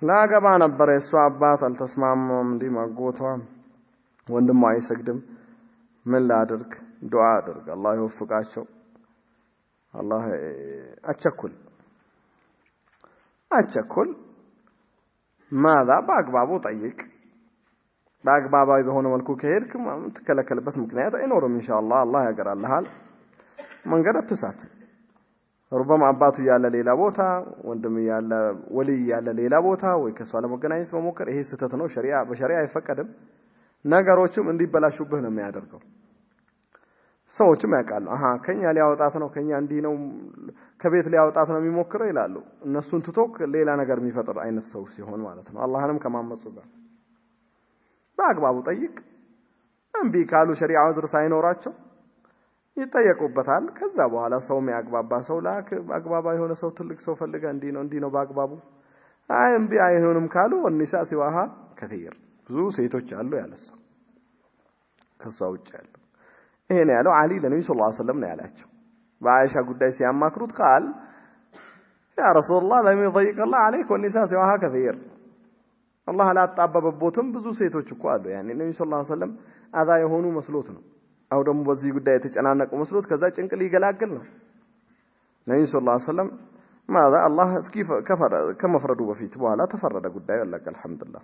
ላገባ ነበር፣ የእሷ አባት አልተስማማም፣ እንዲህ ማጎቷ ወንድሟ አይሰግድም። ምን ላድርግ? ዱዓ አድርግ፣ አላህ ይወፍቃቸው። አላህ አቸኩል አቸኩል። ማዛ በአግባቡ ጠይቅ። በአግባባዊ በሆነ መልኩ ከሄድክ የምትከለከልበት ምክንያት አይኖርም። ኢንሻአላህ አላህ ያገራልሃል። መንገድ አትሳት። ሩበማ አባቱ እያለ ሌላ ቦታ፣ ወንድም እያለ ወልይ እያለ ሌላ ቦታ ወይ ከእሷ ለመገናኘት መሞከር ይሄ ስህተት ነው። ሸሪዓ በሸሪዓ አይፈቀድም። ነገሮችም እንዲበላሹብህ ነው የሚያደርገው። ሰዎችም ያውቃሉ። አሃ ከኛ ሊያወጣት ነው፣ ከኛ እንዲህ ነው፣ ከቤት ሊያወጣት ነው የሚሞክረው ይላሉ። እነሱን ትቶ ሌላ ነገር የሚፈጥር አይነት ሰው ሲሆን ማለት ነው። አላህንም ከማመፁ ጋር በአግባቡ ጠይቅ። እምቢ ካሉ ሸሪዓ ዑዝር ሳይኖራቸው ይጠየቁበታል። ከዛ በኋላ ሰው የሚያግባባ ሰው ላክ፣ አግባባ የሆነ ሰው ትልቅ ሰው ፈልገ እንዲህ ነው እንዲህ ነው በአግባቡ። አይ እምቢ አይሆንም ካሉ والنساء سواها كثير፣ ብዙ ሴቶች አሉ ያለ ሰው ከሷ ውጭ ያለው። ይሄን ያለው ዓሊ ለነብዩ صلى الله عليه وسلم ነው ያላቸው። በአይሻ ጉዳይ ሲያማክሩት قال يا رسول الله لم يضيق الله عليك والنساء سواها كثير፣ አላህ አላጣበበቦትም ብዙ ሴቶች እኮ አሉ። ያኔ ነብዩ صلى الله عليه وسلم አዛ የሆኑ መስሎት ነው። አው ደግሞ በዚህ ጉዳይ የተጨናነቁ መስሎት ከዛ ጭንቅ ሊገላግል ነው። ነብዩ صلى الله عليه وسلم ማዛ አላህ እስኪ ከመፍረዱ በፊት በኋላ ተፈረደ ጉዳዩ አለቀ። አልሐምዱሊላህ።